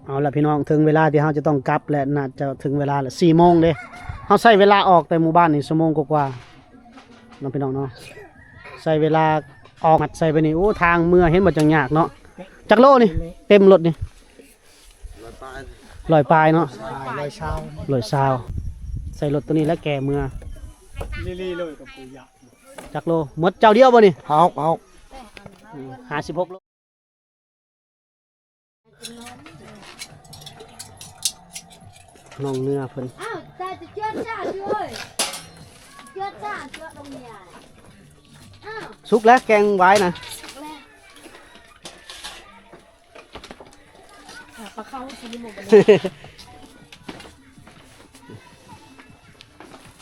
ເອົາລະພີ່ນ້ອງ ເຖິງເວລາທີ່ເຮົາຈະຕ້ອງກັບແລ້ວ ໜ້າຈະເຖິງເວລາລະ ສີ່ໂມງເດ້. ເຮົາໃຊ້ເວລາອອກແຕ່ໝູ່ບ້ານນີ້ຊົ່ວໂມງກວ່າໆເນາະພີ່ນ້ອງເນາະ. ໃຊ້ເວລາອອກ ມັດໃສ່ໄປນີ້ ໂອ້ ທາງເມືອເຫັນບໍ່ ຈັ່ງຍາກເນາະ. ຈັກໂລນີ້ ເຕັມລົດນີ້? ຮ້ອຍປາຍ ຮ້ອຍປາຍເນາະ ຮ້ອຍຊາວ ຮ້ອຍຊາວ. ໃສ່ລົດໂຕນີ້ແລ້ວແກ່ເມືອ ລີໆເລີຍກັບປູຢາ. ຈັກໂລ ໝົດເຈົ້າດຽວບໍ່ນີ້? ຫ້າສິບຫົກ ຫ້າສິບຫົກໂລ. ນ້ອງເນື້ອເພິ່ນ ອ້າວ ຕາຍ ຈວດຈ້າດຢູ່ເອີຍ ຈວດຈ້າດ ຈວດລົງນີ້ ອ້າວ ສຸກແລ້ວ ແກງຫວາຍນະ ສຸກແລ້ວ. ປາເຂົ້າຊິບໍ່ບັດນີ້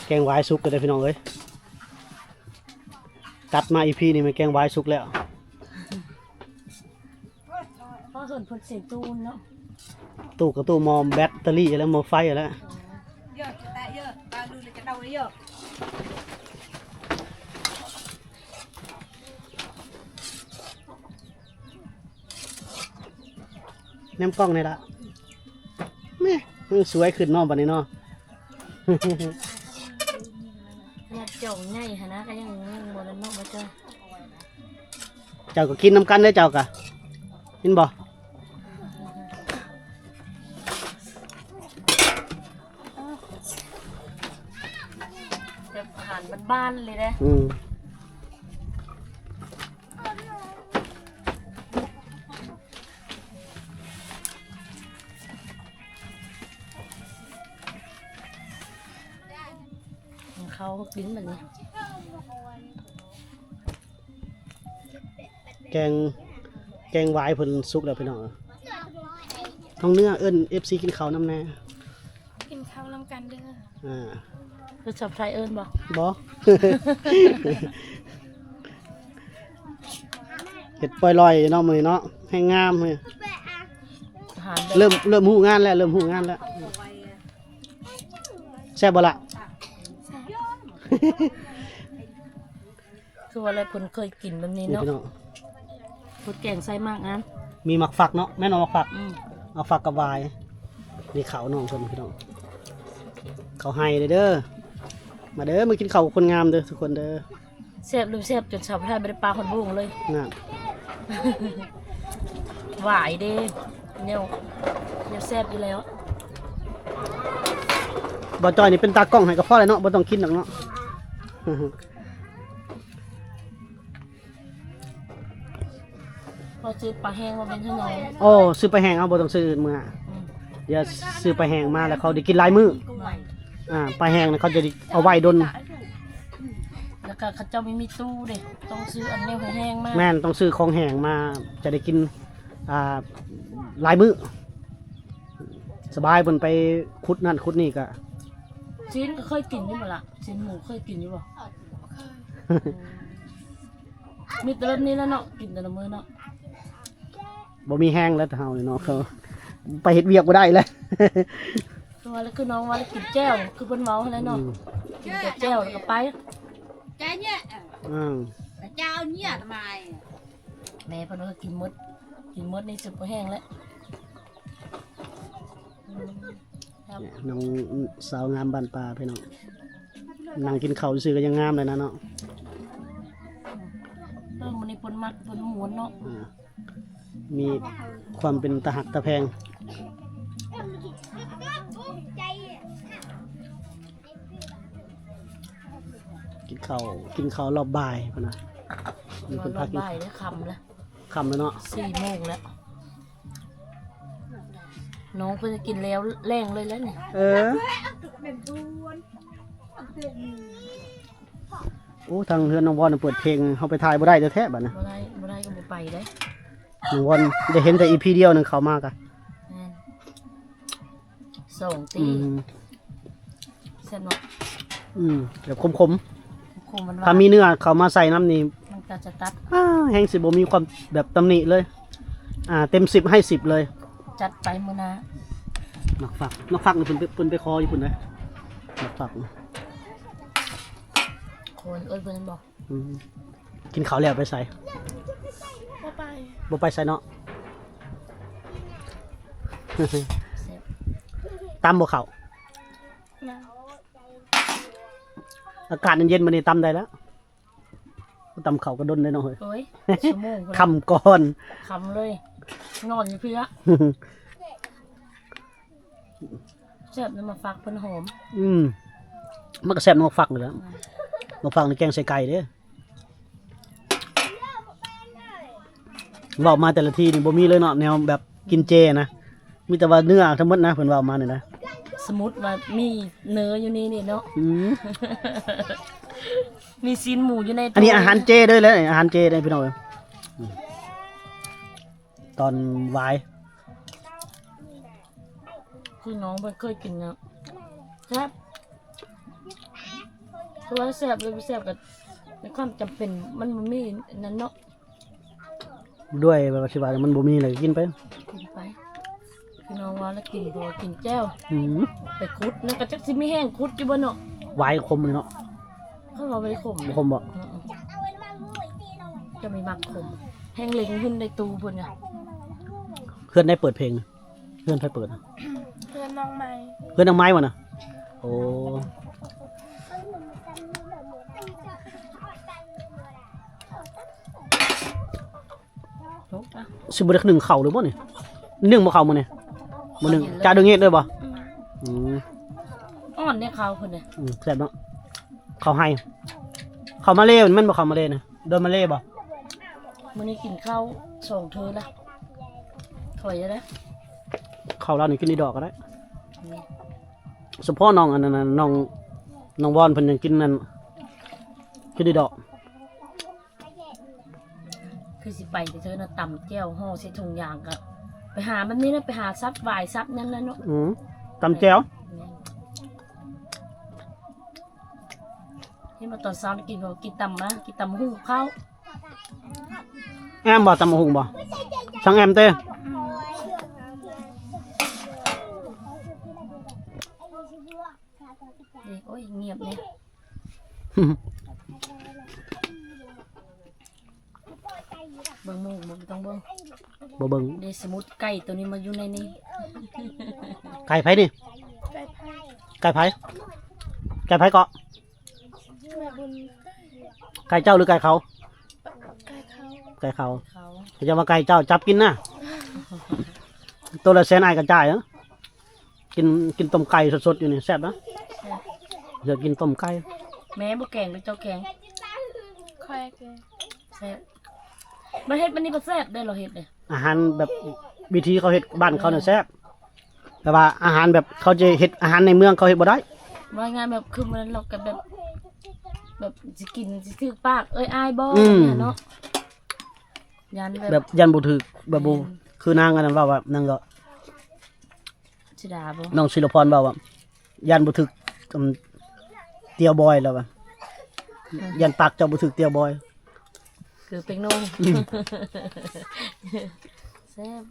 ແກງຫວາຍສຸກແລ້ວເດີພີ່ນ້ອງເອີຍ. ຕັດມາອີພີນີ້ແມ່ນແກງຫວາຍສຸກແລ້ວ. ພໍເຫັນເພິ່ນເສຍຕູ້ເນາະ ຕູ້ກະຕູ້ໝໍ້ແບັດເຕີຣີຫັ້ນແຫຼະ ໝໍ້ໄຟຫັ້ນແຫຼະ. ແນມກ້ອງແດ່ລະ ແມ່ ສວຍຂຶ້ນເນາະບັດນີ້ເນາະ. ຂະໜາດເຈົ້າໃຫຍ່ຫັ້ນນະ ກະຍັງ ຍັງບໍ່ນັ້ນເນາະ ບໍ່ເຈົ້າ. ເຈົ້າກະກິນນຳກັນເດີ ເຈົ້າກະ ເຫັນບໍ່? ແບບອາຫານບ້ານໆເລີຍເດ້. ອືມ ເຂົ້າກິນບັດນີ້ ແກງ ແກງຫວາຍເພິ່ນສຸກແລ້ວພີ່ນ້ອງ. ນ້ອງເນື້ອເອີ້ນເອັບຊີກິນເຂົ້ານຳແດ່. ກິນເຂົ້ານຳກັນເດີ. ອ່າ ຄືສັບໄທເອີ້ນບໍ່? ບໍ່ ເຮັດປ່ອຍລອຍເນາະມື້ນີ້ເນາະ ແຮງງາມເລີຍ. ອາຫານແບບ ເລີ່ມ ເລີ່ມຮູ້ງານແລ້ວ ເລີ່ມຮູ້ງານແລ້ວ. ແຊບບໍ່ລະ? ຄືວ່າແລ້ວເພິ່ນເຄີຍກິນແບບນີ້ເນາະ. ນີ້ພີ່ນ້ອງ ເພິ່ນແກງໃສ່ໝາກອັນ ມີໝາກຝັກເນາະ ແມ່ນບໍ່ໝາກຝັກ? ອືມ ໝາກຝັກກັບຫວາຍ. ນີ້ເຂົ້ານ້ອງເພິ່ນພີ່ນ້ອງ ເຂົ້າໄຮ່ເດີ ເດີ ມາເດີ ມາກິນເຂົ້າກັບຄົນງາມເດີທຸກຄົນເດີ. ແຊບຫຼືແຊບຈົນສາວໄທບໍ່ໄດ້ປາກຮອດໂບ້ງເລີຍ ນັ້ນ ຫວາຍເດ້ ແນວ ແນວແຊບຢູ່ແລ້ວ. ບ່າວຈ້ອຍນີ້ເປັນຕາກ້ອງໃຫ້ກະພໍແລ້ວເນາະ ບໍ່ຕ້ອງກິນດອກເນາະ. ເຮົາຊື້ປາແຫ້ງມາເປັນຫຍັງ? ໂອ້ ຊື້ປາແຫ້ງເອົາ ບໍ່ຕ້ອງຊື້ອື່ນເມືອ. ອືມ ດຽວຊື້ປາແຫ້ງມາແລ້ວເຂົາໄດ້ກິນຫຼາຍມື້. ອືມ ອ່າ ປາແຫ້ງນະເຂົາຈະໄດ້ເອົາໄວ້ດົນ. ແລ້ວກະເຂົາເຈົ້າມີຕູ້ເດ້ ຕ້ອງຊື້ອັນແນວແຫ້ງມາ. ແມ່ນ ຕ້ອງຊື້ຂອງແຫ້ງມາ ຈະໄດ້ກິນ ອ່າ ຫຼາຍມື້ ສະບາຍ. ເພິ່ນໄປຂຸດນັ້ນຂຸດນີ້ກະ ຊີ້ນກະເຄີຍກິນຢູ່ບໍ່ລະ? ຊີ້ນໝູເຄີຍກິນຢູ່ບໍ່? ບໍ່ເຄີຍ. ມີແຕ່ແບບນີ້ແຫຼະເນາະ ກິນແຕ່ລະມື້ເນາະ. ບໍ່ມີແຮງແລ້ວເຮົານີ້ເນາະ ເຂົາໄປເຮັດວຽກບໍ່ໄດ້ແລ້ວ. ຄືວ່າແລ້ວ ຄືນ້ອງວ່າແລ້ວ ກິນແຈ່ວ ຄືເພິ່ນເວົ້າຫັ້ນແຫຼະເນາະ. ອືມ ກິນແຕ່ແຈ່ວແລ້ວກະໄປ. ແກເນີ້ຍ ອືມ ເຈົ້າເນີ້ຍທຳໄມ? ແມ່ເພິ່ນວ່າກິນໝົດ ກິນໝົດນີ້ຊິບໍ່ແຮງແລ້ວ. ອືມ ນ້ອງສາວງາມບ້ານປ່າພີ່ນ້ອງ ນັ່ງກິນເຂົ້າຊື່ກະຍັງງາມເລີຍນະເນາະ. ເອີ ມື້ນີ້ເພິ່ນມັກ ເພິ່ນມ່ວນເນາະ. ອ່າ ມີຄວາມເປັນຕາຮັກຕາແພງ. ກິນເຂົ້າ ກິນເຂົ້າລອບບ່າຍພຸ້ນນະ. ມີຄົນພາກິນ ລອບບ່າຍເດ້ ຄ່ຳແລ້ວ ຄ່ຳແລ້ວເນາະ ສີ່ໂມງແລ້ວ. ນ້ອງເພິ່ນຈະກິນແລ້ວແລງເລີຍແຫຼະນີ້. ເອີ ໂອ້ ທາງເຮືອນນ້ອງວອນເປີດເພງ ເຮົາໄປຖ່າຍບໍ່ໄດ້ແທ້ໆບາດນີ້. ບໍ່ໄດ້ ບໍ່ໄດ້ກະບໍ່ໄປເດ້. ນ້ອງວອນໄດ້ເຫັນແຕ່ອີພີດຽວໜຶ່ງເຂົ້າມາກະ ແມ່ນ ສອງຕີ. ອືມ ແຊບເນາະ. ອືມ ແບບຂົມໆ ຂົມໆ ຫວານໆ. ຖ້າມີເນື້ອເຂົ້າມາໃສ່ນຳນີ້ ມັນກະຈະຕັດ ອ່າ ແຮງຊິບໍ່ມີຄວາມແບບຕຳໜິເລີຍ. ອ່າ ເຕັມສິບໃຫ້ສິບເລີຍ. ຈັດໄປມື້ໜ້າ. ໝາກຝັກ ໝາກຝັກນີ້ເພິ່ນໄປ ເພິ່ນໄປຂໍຢູ່ພຸ້ນເດ້ ໝາກຝັກ. ຄົນເອີ້ນເພິ່ນແມ່ນບໍ່? ອືມ ກິນເຂົ້າແລ້ວໄປໃສ? ບໍ່ໄປ ບໍ່ໄປໃສເນາະ. ແຊບ ຕຳບໍ່ເຂົ້າ? ຍັງ ອາກາດເຢັນໆ ມື້ນີ້ຕຳໄດ້ແລ້ວ. ຕຳເຂົ້າກໍດົນເດ້ເນາະເຮີ້ຍ. ໂອ້ຍ ຊົ່ວໂມງພຸ້ນ ຄ່ຳກ່ອນ ຄ່ຳເລີຍ ນອນຢູ່ເພີ້ນ. ແຊບນຳໝາກຟັກ ເພິ່ນຫອມ. ອືມ ມັນກໍແຊບນຳໝາກຟັກນີ້ແຫຼະ. ອືມ ໝາກຟັກນີ້ແກງໃສ່ໄກ່ເດ້. ເວົ້າມາແຕ່ລະທີນີ້ບໍ່ມີເລີຍເນາະ ແນວແບບກິນເຈນະ. ມີແຕ່ວ່າເນື້ອທັງໝົດນະ ເພິ່ນເວົ້າມານີ້ນະ. ສົມມຸດວ່າມີເນື້ອຢູ່ໃນນີ້ເນາະ. ອືມ ມີຊີ້ນໝູຢູ່ໃນ ອັນນີ້ອາຫານເຈເດີເລີຍ ອາຫານເຈເດີພີ່ນ້ອງເອີຍ. ອືມ ຕອນວາຍ ຄືນ້ອງເພິ່ນເຄີຍກິນນະ ແຊບ ຄືວ່າແຊບຫຼືບໍ່ແຊບກໍໃນຄວາມຈຳເປັນ ມັນບໍ່ມີນັ້ນເນາະ. ດ້ວຍວ່າຊິວ່າມັນບໍ່ມີແລ້ວກໍກິນໄປ ກິນໄປ. ພີ່ນ້ອງວ່າລະກິນ ເພາະວ່າກິນແຈ່ວ. ອືມ ໄປຂຸດນະ ກໍຈັກຊິມີແຮງຂຸດຢູ່ບໍ່ເນາະ. ຫວາຍຂົມເນາະ. ເຂົາວ່າບໍ່ໄດ້ຂົມ ບໍ່ຂົມບໍ່? ອືມ ຈະມີໝາກຂົມ ແຮງເລັງຂຶ້ນໃນຕູ້ເພິ່ນນະ. ເຮືອນໃດເປີດເພງ? ເຮືອນໃຜເປີດ? ເຮືອນນ້ອງໄມ້ ເຮືອນນ້ອງໄມ້ບໍ່ນະ? ໂອ້ ສຸກລະ ຊິບໍ່ໄດ້ໜຶ້ງເຂົ້າຫຼືບໍ່ນີ້? ໜຶ້ງບໍ່ເຂົ້າມື້ນີ້? ບໍ່ໜຶ້ງ ຈະດຶງເຮັດເລີຍບໍ່? ອືມ ອືມ ອ່ອນເດ້ເຂົ້າເພິ່ນເດ້. ອືມ ແຊບເນາະ ເຂົ້າໄຮ່ ເຂົ້າມາເລແມ່ນບໍ່? ເຂົ້າມາເລນະ ໂດນມາເລບໍ່? ມື້ນີ້ກິນເຂົ້າສອງເທື່ອລະ ຖອຍແລ້ວ. ເຂົ້າລາວນີ້ກິນອີ່ດອກກໍໄດ້. ອືມ ສະເພາະນ້ອງອັນນັ້ນນະ ນ້ອງ ນ້ອງວອນເພິ່ນຍັງກິນນັ້ນ ກິນອີ່ດອກ. ຄືຊິໄປແຕ່ເທື່ອນະ ຕຳແຈ່ວ ຫໍ່ໃສ່ຖົງຢາງ ກໍໄປຫາແບບນີ້ນະ ໄປຫາສັບຫວາຍສັບຫຍັງນັ້ນເນາະ. ອືມ ຕຳແຈ່ວ. ແມ່ນ ເຫັນບໍ່ ຕອນເຊົ້ານີ້ກິນ ກິນຕຳມາ ກິນຕຳຫຸ່ງເຂົ້າ. ແອມບໍ່ ຕຳຫຸ່ງບໍ່? ສັ່ງແອມເຕ. ອືມ ເດ້ ໂອ້ຍ ງຽບແດ່. ເບິ່ງໝູ່ບໍ່ ຕ້ອງເບິ່ງ ບໍ່ເບິ່ງ. ເດ ສົມມຸດໄກ່ໂຕນີ້ມາຢູ່ໃນນີ້. ໄກ່ໃຜນີ້? ໄກ່ໃຜ? ໄກ່ໃຜ? ໄກ່ໃຜເກາະ? ໄກ່ເຈົ້າຫຼືໄກ່ເຂົາ? ໄກ່ເຂົາ ໄກ່ເຂົາ. ເຂົາເຈົ້າວ່າໄກ່ເຈົ້າ ຈັບກິນນະ ໂຕລະແສນ ອ້າຍກະຈ່າຍເນາະ. ກິນ ກິນຕົ້ມໄກ່ສົດໆຢູ່ນີ້ແຊບນະ. ແຊບ ເດີ ກິນຕົ້ມໄກ່. ແມ່ບໍ່ແກງ ຫຼືເຈົ້າແກງ? ຂ້ອຍແກງ. ແຊບ ມາເຮັດ ມັນນີ້ບໍ່ແຊບເດ້ ລາວເຮັດເດ້. ອາຫານແບບວິທີເຂົາເຮັດບ້ານເຂົານະແຊບ ແຕ່ວ່າອາຫານແບບເຂົາຈະເຮັດອາຫານໃນເມືອງເຂົາເຮັດບໍ່ໄດ້. ວ່າງ່າຍແບບຄືມື້ນັ້ນລາວກໍແບບ ແບບຊິກິນຊິຖືກປາກເອີຍອ້າຍບໍ່ ອືມ ເນາະ. ຢ້ານແບບ ແບບຢ້ານບໍ່ຖືກ ແບບບໍ່ ແມ່ນ ຄືນາງອັນນັ້ນເວົ້າວ່າ ນາງກໍ ຊິດາບໍ່? ນ້ອງສິລະພອນເວົ້າວ່າ ຢ້ານບໍ່ຖືກ ອືມ ຕຽວບອຍ ລາວວ່າ ອືມ ຢ້ານປາກເຈົ້າບໍ່ຖືກຕຽວບອຍ ຄືເປັກນ້ອຍ. ອືມ ແຊບ.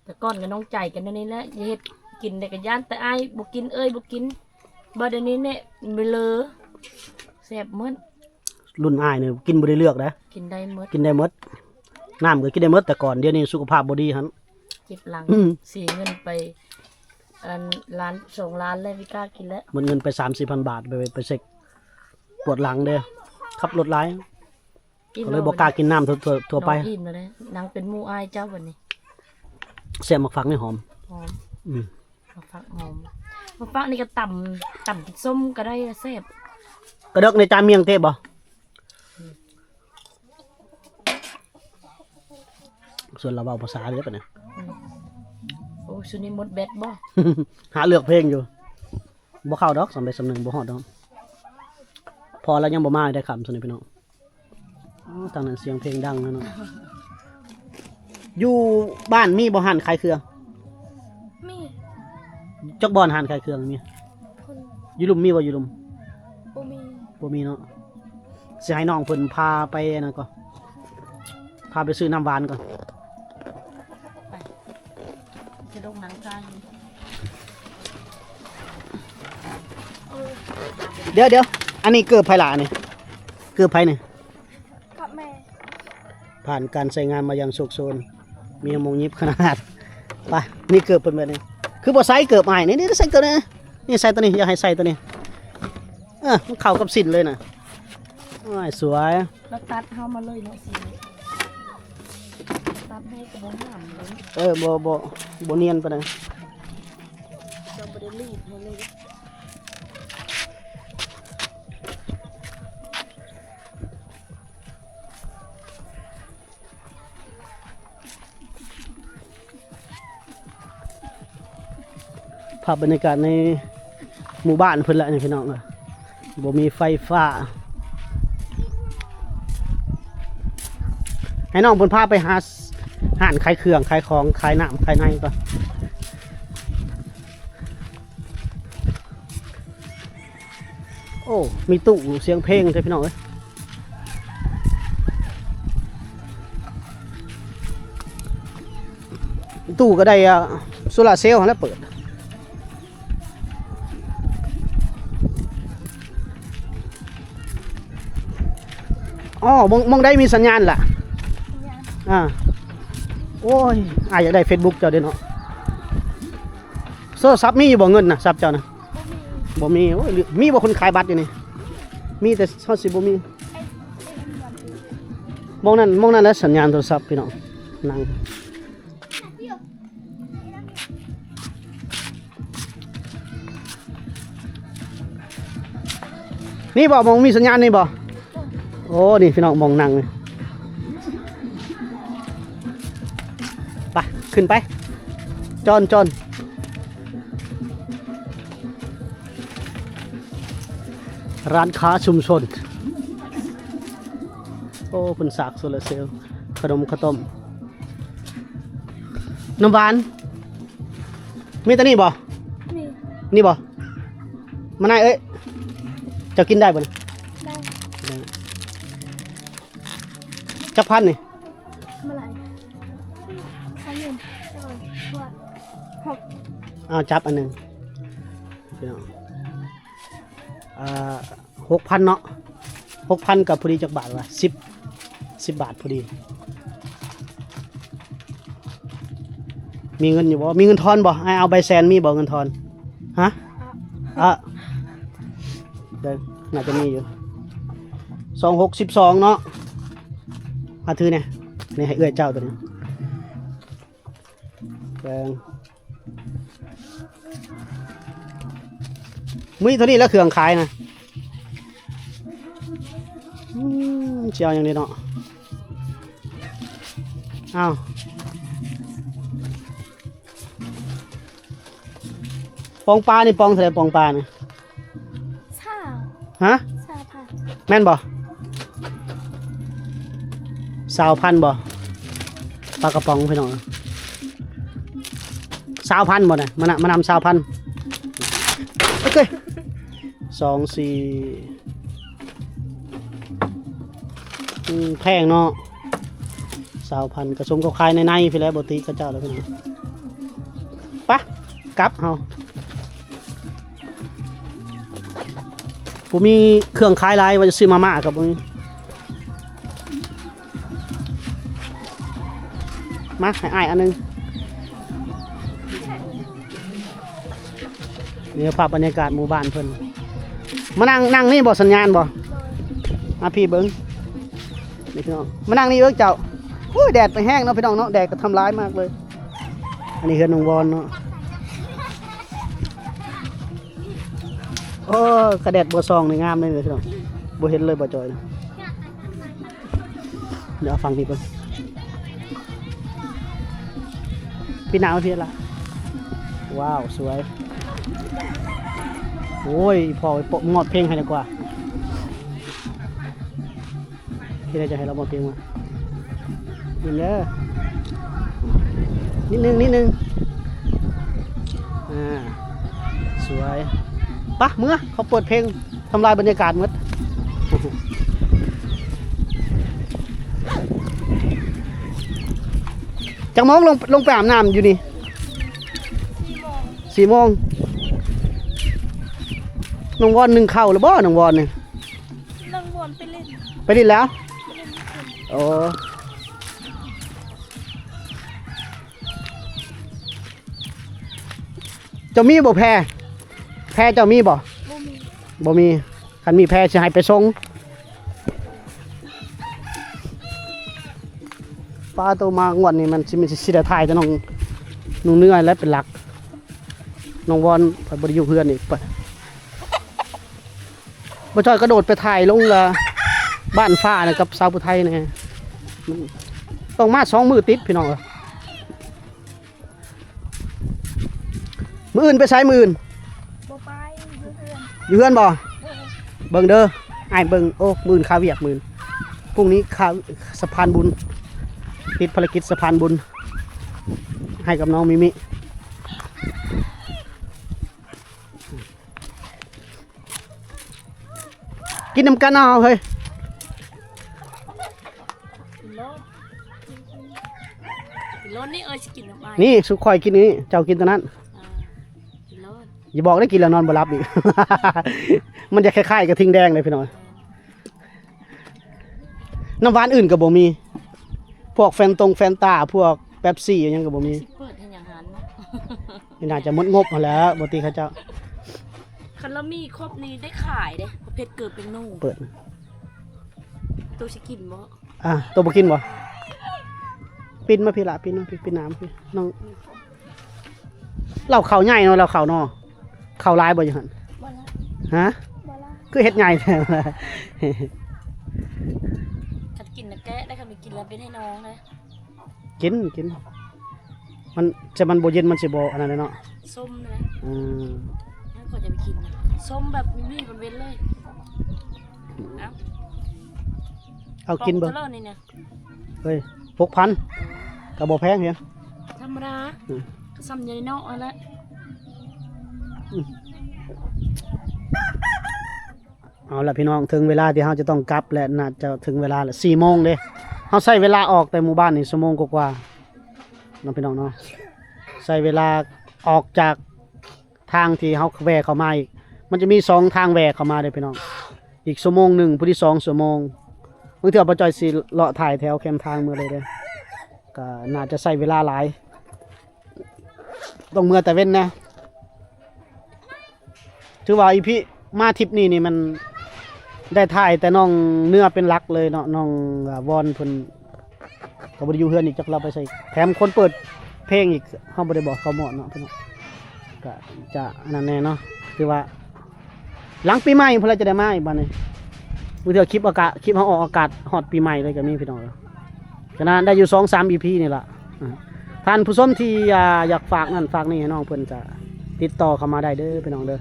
ແຕ່ກ່ອນກໍນ້ອງໃຈກັນແນວນີ້ແຫຼະ ເຮັດກິນໄດ້ກໍຢ້ານແຕ່ອ້າຍບໍ່ກິນ ເອີຍບໍ່ກິນ. ບັດດຽວນີ້ແນ່ ເລີ ແຊບໝົດ. ລຸ້ນອ້າຍນີ້ກິນບໍ່ໄດ້ເລືອກເດ້ ກິນໄດ້ໝົດ ກິນໄດ້ໝົດ. ນ້ຳກໍກິນໄດ້ໝົດ ແຕ່ກ່ອນ. ດຽວນີ້ສຸຂະພາບບໍ່ດີຫັ້ນ ເຈັບຫຼັງ. ອືມ ເສຍເງິນໄປ ອັນ ລ້ານສອງລ້ານແລ້ວ ບໍ່ກ້າກິນແລ້ວ. ໝົດເງິນໄປສາມສີ່ພັນບາດ ໄປ ໄປເຊັກ ປວດຫຼັງເດ້ ຂັບລົດຫຼາຍ. ອີ່ມ ກໍເລີຍບໍ່ກ້າກິນນ້ຳທົ່ວ ທົ່ວ ທົ່ວໄປ. ອີ່ມແລ້ວເດ້ ນັ່ງເປັນໝູ່ອ້າຍເຈົ້າບັດນີ້. ແຊບ ໝາກຝັກນີ້ຫອມ ຫອມ. ອືມ ໝາກຝັກຫອມ. ໝາກຝັກນີ້ກໍຕຳ ຕຳກິນສົ້ມກໍໄດ້ ແຊບ. ກະເດິກໃນຈານມ້ຽງເຕະບໍ່? ອືມ ສ່ວນລາວເວົ້າພາສາເດ້ປະນີ້. ອືມ ໂອ້ ຊຸດນີ້ໝົດແບັດບໍ່? ຫາເລືອກເພງຢູ່. ບໍ່ເຂົ້າດອກ ສຳເລັດສຳໜຶ່ງບໍ່ຮອດດອກ. ພໍລະຍັງບໍ່ມາໄດ້ຄ່ຳຊັ້ນນີ້ພີ່ນ້ອງ. ອໍ ທາງນັ້ນສຽງເພງດັງແລ້ວເນາະ. ຢູ່ບ້ານມີບໍ່ຮ້ານຂາຍເຄື່ອງ? ມີ. ຈັກບ່ອນຮ້ານຂາຍເຄື່ອງມີ? ພຸ້ນ. ຢູ່ລຸ່ມມີບໍ່? ຢູ່ລຸ່ມບໍ່ມີ. ບໍ່ມີເນາະ. ຊິໃຫ້ນ້ອງເພິ່ນພາໄປອັນນັ້ນກ່ອນ ພາໄປຊື້ນ້ຳຫວານກ່ອນ. ໄປ ຈະລົງນັ່ງທາຢູ່. ດຽວໆ ອັນນີ້ເກີບໃຜລະ ອັນນີ້ເກີບໃຜນີ້? ກັບແມ່. ຜ່ານການໃຊ້ງານມາຢ່າງໂຊກໂຊນ. ມີໝ່ອງຫຍິບຂະໜາດ. ໄປ ນີ້ເກີບເພິ່ນແບບນີ້ ຄືບໍ່ໃສ່ເກີບອ້າຍນີ້? ນີ້ໃສ່ຕົວນີ້ ນີ້ໃສ່ຕົວນີ້ ຢາກໃຫ້ໃສ່ຕົວນີ້. ເອີ ມັນເຂົ້າກັບສິ້ນເລີຍນະ. ໂອ້ຍ ສວຍ ລະຕັດເຮົາມາເລີຍເນາະ ສີນີ້ ຕັດໃຫ້ກໍບໍ່ງາມເລີຍ. ເອີ ບໍ່ ບໍ່ ບໍ່ນຽນປານໃດ ເຈົ້າບໍ່ໄດ້ລີດໃຫ້ເລີຍ. ພາບບັນຍາກາດໃນໝູ່ບ້ານເພິ່ນລະນີ້ພີ່ນ້ອງເອີຍ ບໍ່ມີໄຟຟ້າ. ໃຫ້ນ້ອງເພິ່ນພາໄປຫາຮ້ານຂາຍເຄື່ອງຂາຍຂອງ ຂາຍນ້ຳຂາຍໃນກ່ອນ. ໂອ້ ມີຕູ້ສຽງເພງແທ້ພີ່ນ້ອງເອີຍ. ຕູ້ກໍໄດ້ ອາ ໂຊລາເຊວຫັ້ນແຫຼະເປີດ. ອໍ ໝ່ອງ ໝ່ອງໃດມີສັນຍານລະ? ອາ ໂອ້ຍ ອ້າຍຢາກໄດ້ເຟສບຸກເຈົ້າເດ້ເນາະ. ໂທລະສັບມີຢູ່ບໍ່? ເງິນນະ ສັບເຈົ້ານະ? ບໍ່ມີ. ໂອ້ຍ ມີບໍ່ຄົນຂາຍບັດຢູ່ນີ້? ມີ ແຕ່ເຮົາຊິບໍ່ມີ. ໝ່ອງນັ້ນ ໝ່ອງນັ້ນແຫຼະສັນຍານໂທລະສັບພີ່ນ້ອງ. ນັ່ງ ນີ້ບໍ່? ໝ່ອງມີສັນຍານນີ້ບໍ່? ໂອ້ ນີ້ພີ່ນ້ອງ ໝ່ອງນັ່ງນີ້. ໄປ ຂຶ້ນໄປ ຈອນ ຈອນ. ຮ້ານຄ້າຊຸມຊົນ. ໂອ້ ເພິ່ນສາກໂຊລາເຊວ ຂະໜົມ ເຂົ້າຕົ້ມ. ນ້ຳຫວານ ມີແຕ່ນີ້ບໍ່? ມີ. ນີ້ບໍ່? ມານາຍເອີຍ ເຈົ້າກິນໄດ້ບໍ່ນີ້? ໄດ້. ໄດ້ ຈັກພັນນີ້? ມາລາຍ ສາມໝື່ນ ຫົກ. ເອົາ ຈັບອັນໜຶ່ງພີ່ນ້ອງ. ອ່າ ຫົກພັນເນາະ ຫົກພັນກໍພໍດີຈັກບາດວະ? ສິບ ສິບບາດພໍດີ. ມີເງິນຢູ່ບໍ່? ມີເງິນທອນບໍ່? ອ້າຍເອົາໃບແສນ ມີບໍ່ເງິນທອນ? ຮະ? ອະ ເດີ ໜ້າຈະມີຢູ່. ສອງ ຫົກ ສິບສອງເນາະ. ມາຖືແດ່ ນີ້ໃຫ້ເອື້ອຍເຈົ້າຕົວນີ້. ເບິ່ງ ມີເທົ່ານີ້ແຫຼະເຄື່ອງຂາຍນະ. ອືມ ຊິເອົາຫຍັງດີເນາະ? ອ້າວ ປອງປານີ້ປອງເທົ່າໃດ? ປອງປານີ້ ຊາວ. ຮະ? ຊາວພັນ. ແມ່ນບໍ່? ຊາວພັນບໍ່? ປາກະປ໋ອງພີ່ນ້ອງ ຊາວພັນບໍ່ນະ? ມານະ ມານຳ ຊາວພັນ. ໂອເຄ ສອງ ສີ່ ອືມ ແພງເນາະ ຊາວພັນ. ກະສົມເຂົາຂາຍໃນໆ ພຸ້ນແຫຼະ ບໍ່ຕິເຂົາເຈົ້າແລ້ວພີ່ນ້ອງ. ປະ ກັບເຮົາ. ບໍ່ມີເຄື່ອງຂາຍຫຼາຍ ວ່າຈະຊື້ມາມ່າກໍບໍ່ມີ. ມາ ໃຫ້ອ້າຍອັນໜຶ່ງ. ນີ້ພາບບັນຍາກາດໝູ່ບ້ານເພິ່ນ. ມານັ່ງ ນັ່ງນີ້ບໍ່ ສັນຍານບໍ່? ມາພີ້ເບິ່ງ. ນີ້ພີ່ນ້ອງ ມານັ່ງນີ້ເບິ່ງເຈົ້າ. ໂອ້ຍ ແດດໄປແຮງເນາະພີ່ນ້ອງເນາະ ແດດກໍທຳລາຍມາກເລີຍ. ອັນນີ້ເຮືອນນ້ອງວອນເນາະ. ໂອ້ ຂະແດດບໍ່ສ່ອງນີ້ງາມເລີຍພີ່ນ້ອງ ບໍ່ເຫັນເລີຍບໍ່ຈ່ອຍ. ດຽວເອົາຝັ່ງນີ້ເບິ່ງ ປີໜ້າມາພີ້ລະ. ວ້າວ ສວຍ. ໂອ້ຍ ອີ່ພໍ່ ມອບເພງໃຫ້ດີກວ່າ. ທີ່ໄດ້ຈະໃຫ້ລາວມອບເພງມາ ຍິງເດີ ນິດໜຶ່ງ ນິດໜຶ່ງ. ອ່າ ສວຍ. ປະ ເມືອ ເຂົາເປີດເພງ ທຳລາຍບັນຍາກາດໝົດ. ຈັກໂມງລົງ ລົງໄປອາບນ້ຳຢູ່ນີ້? ສີ່ໂມງ ສີ່ໂມງ. ນ້ອງວອນໜຶ້ງເຂົ້າແລ້ວບໍ່ ນ້ອງວອນນີ້? ນ້ອງວອນໄປຫຼິ້ນ ໄປຫຼິ້ນແລ້ວ. ໄປຫຼິ້ນ. ໂອ້ ໂອ້ ເຈົ້າມີບໍ່ແພ? ແພເຈົ້າມີບໍ່? ບໍ່ມີ ບໍ່ມີ. ຄັນມີແພຊິໃຫ້ໄປສົ່ງ. ປາໂຕ ມາງວດນີ້ມັນຊິ ມັນຊິ ຊິໄດ້ຖ່າຍແຕ່ນ້ອງ ນ້ອງເນື້ອແຫຼະເປັນຫຼັກ. ນ້ອງວອນເພິ່ນບໍ່ໄດ້ຢູ່ເຮືອນອີກ. ໄປ ບໍ່ຈ້ອຍກະໂດດໄປຖ່າຍລົງລະ ບ້ານຟ້ານະກັບສາວຜູ້ໄທນະ. ຕ້ອງມາສອງມື້ຕິດພີ່ນ້ອງເອີຍ. ມື້ອື່ນໄປໃສ? ມື້ອື່ນ ບໍ່ໄປ ຢູ່ເຮືອນ ຢູ່ເຮືອນບໍ່? ເອີ ເບິ່ງເດີ ອ້າຍເບິ່ງ. ໂອ້ ມື້ອື່ນຄາວຽກ ມື້ອື່ນ ພລຸ່ງນີ້ຄາ ສະພານບຸນ ຕິດພາລະກິດສະພານບຸນ ໃຫ້ກັບນ້ອງມິມິ. ກິນນຳກັນເອົາເຮີ້ຍ. ກິນໂລດ ກິນໂລດນີ້ ເອີຍ ຊິກິນນຳອ້າຍ ນີ້ ສຸຂ້ອຍກິນນີ້ ເຈົ້າກິນຕົວນັ້ນ. ອ່າ ກິນໂລດ. ຢ່າບອກໄດ້ ກິນແລ້ວນອນບໍ່ຫຼັບອີກ. ມັນຈະຄ້າຍໆກັບທິງແດງເດ້ພີ່ນ້ອງ. ນ້ຳຫວານອື່ນກໍບໍ່ມີ ພວກແຟນຕົງແຟນຕາ ພວກເປັບຊີຫຍັງກໍບໍ່ມີ. ຊິເປີດເຮັດຫຍັງຫັ້ນເນາະ. ນີ້ໜ້າຈະໝົດງົບຫັ້ນແຫຼະ ບໍ່ຕິເຂົາເຈົ້າ. ຄັນລາວມີຄົບນີ້ໄດ້ຂາຍເດ້ ປະເພດເກີບເປັນໜູ. ເປີດ ໂຕຊິກິນບໍ່? ອ່າ ໂຕບໍ່ກິນບໍ່? ປິ່ນມາພີ້ລະ ປິ່ນມາພີ້ ປິ່ນໜ້າມາພີ້ນ້ອງ. ລາວເຂົ້າໃຫຍ່ເນາະ ລາວເຂົ້າເນາະ. ເຂົ້າຫຼາຍບໍ່ຢູ່ຫັ້ນ? ບໍ່ຫຼາຍ. ຮະ? ບໍ່ຫຼາຍ. ຄືເຮັດໃຫຍ່ແທ້? ຄັນກິນນະແກະໄດ້ ຄັນໄປກິນລະເປັນໃຫ້ນ້ອງເດ້. ກິນ ກິນ ມັນ ແຕ່ມັນບໍ່ເຢັນ ມັນຊິບໍ່ອັນນັ້ນເນາະ. ສົ້ມເດ້. ອືມ ແລ້ວຂ້ອຍຈະໄປກິນນະ ສົ້ມແບບມີໆເວັນໆເລີຍ. ເອົາ ເອົາກິນເບິ່ງ ເອົານີ້ນະ. ເຮີ້ຍ ຫົກພັນ ກໍບໍ່ແພງເດ ທຳມະດາ. ອືມ ກໍສ່ຳໃຫຍ່ເນາະ ອັນລະ. ອືມ ເອົາລະພີ່ນ້ອງ ເຖິງເວລາທີ່ເຮົາຈະຕ້ອງກັບແລ້ວ ໜ້າຈະເຖິງເວລາລະ ສີ່ໂມງເດ້. ເຮົາໃຊ້ເວລາອອກແຕ່ໝູ່ບ້ານນີ້ຊົ່ວໂມງກວ່າໆເນາະ ພີ່ນ້ອງເນາະ. ໃຊ້ເວລາອອກຈາກທາງທີ່ເຮົາແວ່ເຂົ້າມາອີກ ມັນຈະມີສອງທາງແວ່ເຂົ້າມາເດ້ພີ່ນ້ອງ. ອີກຊົ່ວໂມງໜຶ່ງ ຜູ້ທີ່ສອງຊົ່ວໂມງ. ບາງເທື່ອບໍ່ຈ່ອຍຊິເລາະຖ່າຍແຖວແຄມທາງເມືອເລີຍເດ້ ກໍໜ້າຈະໃຊ້ເວລາຫຼາຍ. ຕ້ອງເມືອແຕ່ເວັນນະ. ຖືວ່າອີພີມາທຣິບນີ້ນີ້ມັນໄດ້ຖ່າຍແຕ່ນ້ອງເນື້ອເປັນຫຼັກເລີຍເນາະ. ນ້ອງ ອາ ວອນເພິ່ນກໍບໍ່ໄດ້ຢູ່ເຮືອນອີກ ຈັກລາວໄປໃສ. ແຖມຄົນເປີດເພງອີກ ເຮົາບໍ່ໄດ້ບອກເຂົາໝົດເນາະ ພີ່ນ້ອງ. ກໍຈະອັນນັ້ນແດ່ເນາະ ຖືວ່າ ຫຼັງປີໃໝ່ພຸ້ນລະຈະໄດ້ມາອີກບາດນີ້. ບາງເທື່ອຄລິບອາກາດ ຄລິບເຮົາອອກອາກາດຮອດປີໃໝ່ເລີຍກໍມີພີ່ນ້ອງ. ຂະໜາດໄດ້ຢູ່ສອງສາມອີພີນີ້ລະ. ອາ ທ່ານຜູ້ຊົມທີ່ ອາ ຢາກຝາກນັ້ນຝາກນີ້ໃຫ້ນ້ອງເພິ່ນ ກໍຕິດຕໍ່ເຂົ້າມາໄດ້ເດີພີ່ນ້ອງເດີ.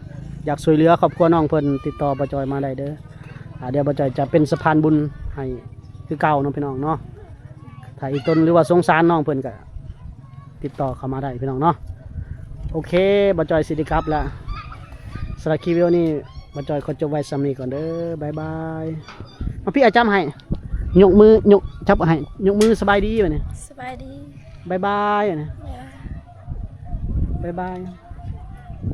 ຢາກຊ່ວຍເຫຼືອຄອບຄົວນ້ອງເພິ່ນ ຕິດຕໍ່ບ່າວຈ່ອຍມາໄດ້ເດີ. ອາ ດຽວບ່າວຈ່ອຍຈະເປັນສະພານບຸນໃຫ້ຄືເກົ່າເນາະ ພີ່ນ້ອງເນາະ. ຖ້າອີຕົນ ຫຼືວ່າສົງສານນ້ອງເພິ່ນ ກໍ ຕິດຕໍ່ເຂົ້າມາໄດ້ພີ່ນ້ອງເນາະ. ໂອເຄ ບ່າວຈ່ອຍຊິໄດ້ກັບລະ. ສຳລັບຄລິບວິດີໂອນີ້ ບ່າວຈ່ອຍຂໍຈົບໄວ້ສ່ຳນີ້ກ່ອນເດີ. ບາຍບາຍ. ມາພີ່ ອ້າຍຈັບໃຫ້. ຍົກມື ຍົກ ຈັບໃຫ້. ຍົກມືສະບາຍດີບາດນີ້. ສະບາຍດີ. ບາຍບາຍບາດນີ້. ບາຍບາຍ. ບາຍບາຍ. ອື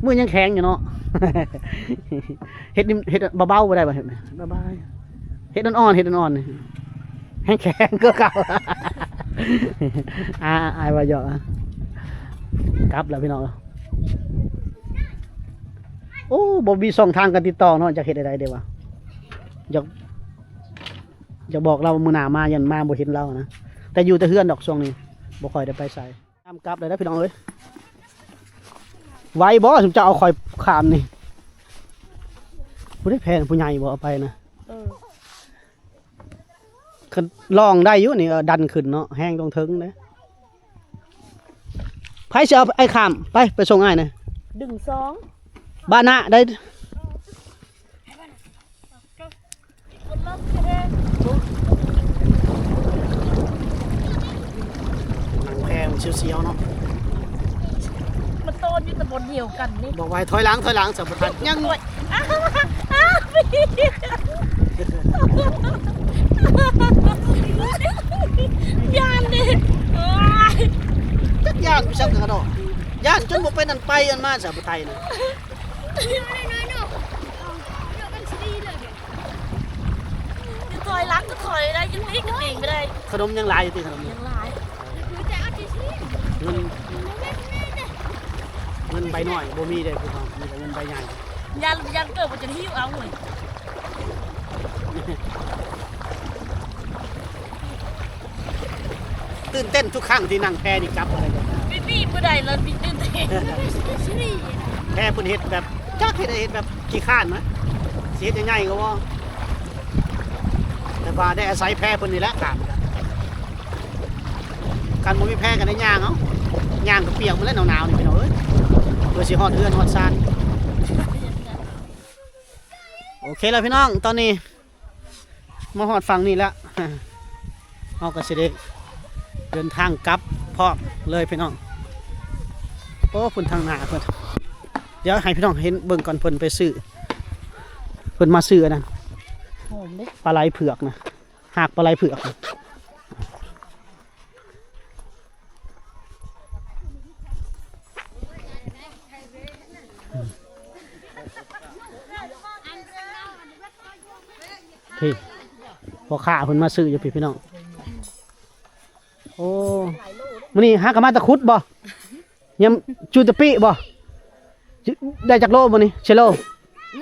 ມ ມືຍັງແຂງຢູ່ເນາະ. ເຮັດນີ້ ເຮັດເບົາໆບໍ່ໄດ້ບໍ່? ເຮັດ ບາຍບາຍ. ເຮັດອ່ອນໆ ເຮັດອ່ອນໆ ແຮງແຂງກວ່າເກົ່າ. ອາ ອ້າຍວ່າຫຍອກ. ກັບແລ້ວພີ່ນ້ອງ. ໂອ້ ບໍ່ມີຊ່ອງທາງການຕິດຕໍ່ເນາະ. ຈັກເຮັດແນວໃດເດວະ? ຢາກ ຢາກບອກລາວມື້ໜ້າມາ ຢ້ານມາບໍ່ເຫັນລາວນະ. ແຕ່ຢູ່ແຕ່ເຮືອນດອກ ຊ່ວງນີ້ບໍ່ຄ່ອຍໄດ້ໄປໃສ. ນ້ຳກັບແລ້ວເດີພີ່ນ້ອງເອີຍ. ໄຫວບໍ່ ຊຸມເຈົ້າເອົາຂ້ອຍຂ້າມນີ້? ຜູ້ໃດແພນ ຜູ້ໃຫຍ່ບໍ່ເອົາໄປນະ? ເອີ ຄັນລ່ອງໄດ້ຢູ່ນີ້ ເອີ ດັນຂຶ້ນເນາະ ແຮງຕ້ອງເຖິງເດ້. ໃຜຊິເອົາອ້າຍຂ້າມ? ໄປ ໄປສົ່ງອ້າຍນະ. ດຶງສອງ ບານະໄດ້. ນັ່ງແພມັນສຽວໆເນາະ. ມັນໂຕນຢູ່ແຕ່ບ່ອນດຽວກັນນີ້. ບອກວ່າໃຫ້ຖອຍຫຼັງ ຖອຍຫຼັງ ສຳບໍ່ທັນ ຍັງ ໂອ້ຍ ອ້າວ ອ້າວ ຢ້ານເດ້. ໂອ້ຍ ຈັກຢ້ານໄປຊັ້ນກະດອກ ຢ້ານຈົນບໍ່ໄປນັ້ນໄປອັນມາ ສຳບໍ່ໄທນະ. ຈະຖອຍຫຼັງກໍຖອຍໄດ້ ຍັງຫຼີກກັນເອງບໍ່ໄດ້. ຂະໜົມຍັງຫຼາຍຢູ່ຕິ ຂະໜົມຍັງຫຼາຍ. ມັນ ມັນ ມັນ ເງິນໃບນ້ອຍບໍ່ມີເດ້ພີ່ນ້ອງ ມີແຕ່ເງິນໃບໃຫຍ່. ຢ້ານ ຢ້ານເກີດບໍ່ຈັກຫິວເອົາເວີຍ. ຕື່ນເຕັ້ນທຸກຄັ້ງທີ່ນັ່ງແພນີ້ກັບອະໄລກໍຕາມ ປີໆບໍ່ໄດ້ລະ ປີຕື່ນເຕັ້ນ. ແພເພິ່ນເຮັດແບບ ຈັກເຮັດ ເຮັດແບບຂີ້ຄ້ານນະ ຊິເຮັດໃຫຍ່ໆກໍບໍ່ ແຕ່ວ່າໄດ້ອາໄສແພເພິ່ນນີ້ແຫຼະຂ້າມກັນ. ຄັນບໍ່ມີແພກໍໄດ້ຍ່າງເອົາ ຍ່າງກໍປຽກໝົດແລ້ວ ໜາວໆນີ້ພີ່ນ້ອງເອີຍ ເພື່ອຊິຮອດເຮືອນຮອດຊານ. ໂອເຄແລ້ວພີ່ນ້ອງ ຕອນນີ້ມາຮອດຝັ່ງນີ້ແລ້ວ ເຮົາກໍຊິໄດ້ເດີນທາງກັບພ້ອມເລີຍພີ່ນ້ອງ. ໂອ້ ເພິ່ນທາງໜ້າເພິ່ນ ດຽວໃຫ້ພີ່ນ້ອງເຫັນເບິ່ງກ່ອນ ເພິ່ນໄປຊື້ ເພິ່ນມາຊື້ອັນນັ້ນ ຫອມເດ້ ປາໄຫຼເຜືອກນະ ຮາກປາໄຫຼເຜືອກ. ພີ່ ພໍ່ຄ້າເພິ່ນມາຊື້ຢູ່ພີ່ ພີ່ນ້ອງ. ໂອ້ ມື້ນີ້ຫາກໍມາແຕ່ຂຸດບໍ່? ຍາມຈູຕະປິບໍ່? ໄດ້ຈັກໂລມື້ນີ້? ເຊໂລ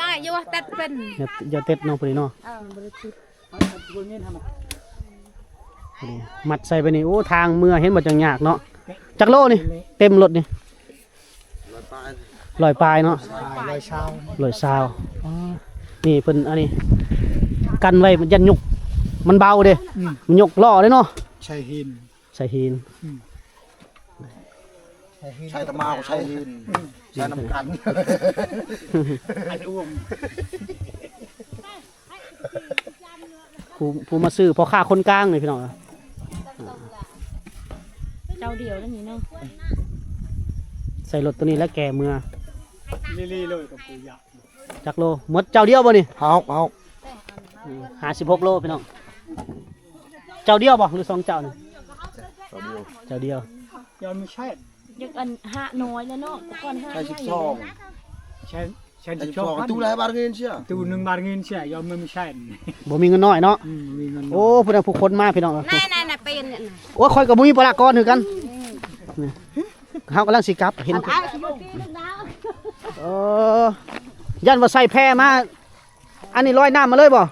ນາຍຢູ່ເຕັດເປັນ ຢ່າເຕັດເນາະ ພໍດີເນາະ ເອີ ພໍດີມັດໃສ່ໄປນີ້. ໂອ້ ທາງເມືອເຫັນບໍ່ ຈັ່ງຍາກເນາະ. ຈັກໂລນີ້? ເຕັມລົດນີ້ ຮ້ອຍປາຍ ຮ້ອຍປາຍເນາະ ຮ້ອຍຊາວ ຮ້ອຍຊາວ. ອໍ ນີ້ເພິ່ນ ອັນນີ້ກັນໄວ້ ມັນຢ້ານຍົກ ມັນເບົາເດ້ ອືມ ມັນຍົກລໍ້ເດ້ເນາະ. ໃສ່ຫີນ ໃສ່ຫີນ ອືມ ໃສ່ຫີນ ໃສ່ຕະໝາວ ໃສ່ຫີນ ອືມ ໃສ່ນ້ຳກັນ ໃສ່ອວມ. ຜູ້ ຜູ້ມາຊື້ ພໍ່ຄ້າຄົນກາງນີ້ພີ່ນ້ອງ ເຈົ້າດຽວແລ້ວນີ້ເນາະ. ໃສ່ລົດໂຕນີ້ແລ້ວແກ່ເມືອ ລີໆເລີຍກັບປູຢາ ຈັກໂລ ໝົດເຈົ້າດຽວບໍ່ນີ້? ຫ້າ ຫ້າ ຫ້າ ອືມ ຫ້າສິບຫົກໂລພີ່ນ້ອງ. ເຈົ້າດຽວບໍ່ ຫຼືສອງເຈົ້ານີ້? ເຈົ້າດຽວ ເຈົ້າດຽວ. ຍັງມີແຊນ ຢາກອັນຫ້ານ້ອຍແລ້ວເນາະ ກ່ອນຫ້າໃຊ້ສິບສອງ ໃຊ້ ໃຊ້ສິບສອງ ຕູ້ລະບາດເງິນເສຍ ຕູ້ໜຶ່ງບາດເງິນເສຍ ຍັງບໍ່ມີແຊນ ບໍ່ມີເງິນນ້ອຍເນາະ. ອືມ ບໍ່ມີເງິນນ້ອຍ. ໂອ້ ຜູ້ໃດຜູ້ຄົນມາພີ່ນ້ອງ ນັ້ນໆໆ ເປັນ ໂອ້ ຂ້ອຍກໍບໍ່ມີປະຊາກອນຄືກັນ. ນີ້ ເຮົາກຳລັງຊິກັບ ເຫັນ ເອີ ຢ້ານວ່າໃສ່ແພມາ ອັນນີ້ລອຍນ້ຳມາເລີຍບໍ່?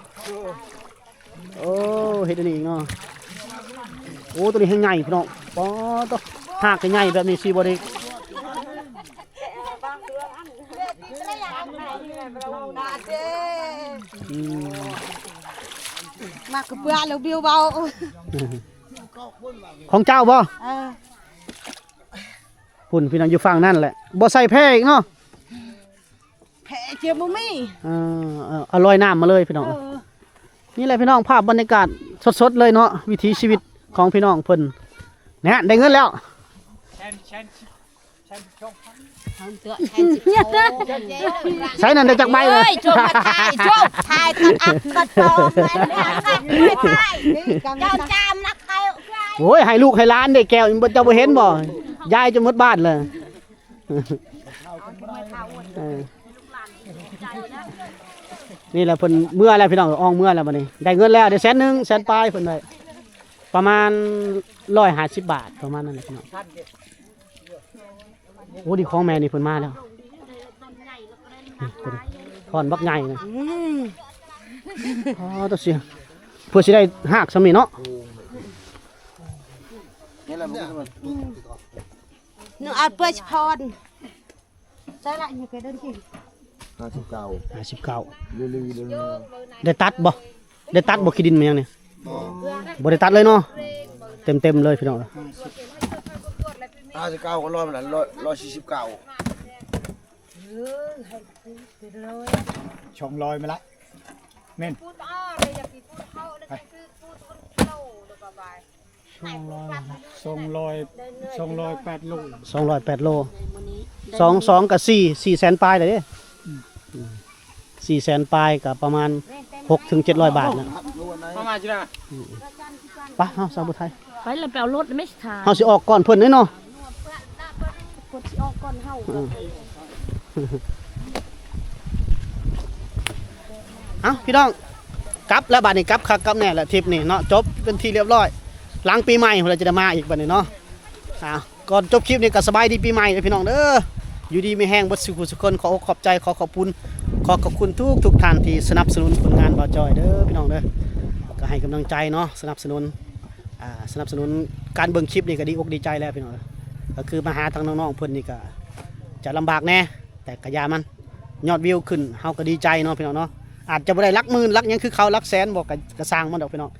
ໂອ້ ເຮັດອັນນີ້ອີກເນາະ. ໂອ້ ໂຕນີ້ແຮງໃຫຍ່ພີ່ນ້ອງ ປາດໂທ້ ຮາກກໍໃຫຍ່ແບບນີ້ຊິບໍ່ໄດ້ ອືມ ມາກະເບືອແລ້ວບິວເບົາ ຂອງເຈົ້າບໍ່? ເອີ ພຸ້ນພີ່ນ້ອງ ຢູ່ຝັ່ງນັ້ນແຫຼະ ບໍ່ໃສ່ແພອີກເນາະ. ແພເຈບໍ່ມີ ເອີ ເອົາລອຍນ້ຳມາເລີຍພີ່ນ້ອງ. ເອີ ນີ້ແຫຼະພີ່ນ້ອງ ພາບບັນຍາກາດສົດໆເລີຍເນາະ ວິຖີຊີວິດຂອງພີ່ນ້ອງເພິ່ນ. ແນ່ ໄດ້ເງິນແລ້ວ ໃຊ້ນັ້ນໄດ້ຈັກໃບເລີຍ? ໂອ້ຍ ໂຈມມາຖ່າຍ ໂຈມຖ່າຍຕັດອັດຕັດຕໍ່ ເຈົ້າຈາມນັກໄປ. ໂອ້ຍ ໃຫ້ລູກໃຫ້ຫຼານໄດ້ແກ້ວ ເຈົ້າບໍ່ເຫັນບໍ່? ຢາຍຈົນໝົດບ້ານເລີຍ. ເອີ ນີ້ແຫຼະເພິ່ນເມືອແລ້ວພີ່ນ້ອງ ອອກເມືອແລ້ວບັດນີ້ ໄດ້ເງິນແລ້ວ ໄດ້ແສນໜຶ່ງ ແສນປາຍ ເພິ່ນໄດ້ປະມານຮ້ອຍຫ້າສິບບາດ ປະມານນັ້ນແຫຼະພີ່ນ້ອງ. ໂອ້ ນີ້ຂອງແມ່ນີ້ເພິ່ນມາແລ້ວ ນີ້ເພິ່ນ ທ່ອນບັກໃຫຍ່ນະ. ອືມ ອໍ ຕົວເສຍ ເພື່ອຊິໄດ້ຮາກສ່ຳນີ້ເນາະ. ນີ້ແຫຼະ ໜຶ່ງອັນເພື່ອສະພອນ ໃສ່ລະ ຍັງແກເດີນກິນ ຫ້າສິບເກົ້າ ຫ້າສິບເກົ້າ ລີໆເດີ. ໄດ້ຕັດບໍ່? ໄດ້ຕັດບໍ່? ຂີ້ດິນມັນຫຍັງນີ້ ບໍ່ໄດ້ຕັດເລີຍເນາະ ເຕັມໆເລີຍພີ່ນ້ອງ. ຫ້າສິບເກົ້າກໍຮ້ອຍມັນລະ ຮ້ອຍສີ່ສິບເກົ້າ ສອງຮ້ອຍມາລະ ແມ່ນ ສອງຮ້ອຍ ສອງຮ້ອຍແປດໂລ ສອງຮ້ອຍແປດໂລ ສອງ ສອງກະສີ່ ສີ່ແສນປາຍແລ້ວເດ້. ອືມ ສີ່ແສນປາຍກະປະມານຫົກເຖິງເຈັດຮ້ອຍບາດນະ. ປະມານຊິໄດ້ ອືມ ໄປເຮົາສາວຜູ້ໄທ ໄປແລ້ວໄປເອົາລົດແມ່ສະຖານ ເຮົາຊິອອກກ່ອນເພິ່ນເດ້ເນາະ. ເພິ່ນຊິອອກກ່ອນເຮົາ ອືມ ເອົ້າ ພີ່ນ້ອງ ກັບແລ້ວບາດນີ້ ກັບຄັກກັບແນ່ແລ້ວ ທຣິບນີ້ເນາະ ຈົບເປັນທີ່ລຽບຮ້ອຍ. ຫຼັງປີໃໝ່ພຸ້ນລະຈະໄດ້ມາອີກບາດນີ້ເນາະ. ອ່າ ກ່ອນຈົບຄລິບນີ້ກໍສະບາຍດີປີໃໝ່ເດີພີ່ນ້ອງເດີ. ຢູ່ດີມີແຮງເບິດສູ່ຜູ້ສູ່ຄົນ. ຂໍອົກຂອບໃຈ ຂໍຂອບຄຸນ ຂໍຂອບຄຸນທຸກໆທ່ານທີ່ສະໜັບສະໜູນຜົນງານບ່າວຈ້ອຍເດີພີ່ນ້ອງເດີ. ກໍໃຫ້ກຳລັງໃຈເນາະ ສະໜັບສະໜູນ ອ່າ ສະໜັບສະໜູນການເບິ່ງຄລິບນີ້ກໍດີອົກດີໃຈແລ້ວພີ່ນ້ອງ. ກໍຄືມາຫາທາງນ້ອງໆເພິ່ນນີ້ກໍຈະລຳບາກແດ່ ແຕ່ກໍຢ່າມັນ ຍອດວິວຂຶ້ນເຮົາກໍດີໃຈເນາະພີ່ນ້ອງເນາະ. ອາດຈະບໍ່ໄດ້ຫຼັກໝື່ນຫຼັກຫຍັງຄືເຂົາ ຫຼັກແສນບໍ່ ກໍ ກໍຊ່າງມັນດອກພີ່ນ້ອງ.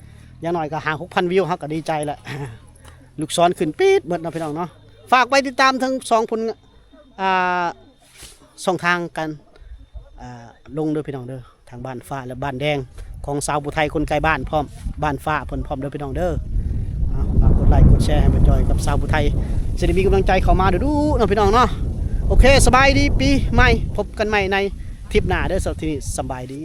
ຢ່າງໜ້ອຍກໍຫ້າຫົກພັນວິວເຮົາກໍດີໃຈແລ້ວ. ລູກສອນຂຶ້ນປີດເບິດເນາະພີ່ນ້ອງເນາະ. ຝາກໄປຕິດຕາມທັງສອງຜົນ ອ່າ ຊ່ອງທາງການ ອ່າ ລົງເດີພີ່ນ້ອງເດີ ທາງບ້ານຟ້າ ແລະ ບ້ານແດງ ຂອງສາວຜູ້ໄທຄົນໃກ້ບ້ານພ້ອມ ບ້ານຟ້າເພິ່ນພ້ອມເດີພີ່ນ້ອງເດີ. ເອົາ ຝາກກົດໄລກົດແຊໃຫ້ບ່າວຈ້ອຍກັບສາວຜູ້ໄທ ຊິໄດ້ມີກຳລັງໃຈເຂົ້າມາດຸໆເນາະພີ່ນ້ອງເນາະ. ໂອເຄ ສະບາຍດີປີໃໝ່ ພົບກັນໃໝ່ໃນທຣິບໜ້າເດີ. ສຳລັບທີ່ນີ້ ສະບາຍດີ.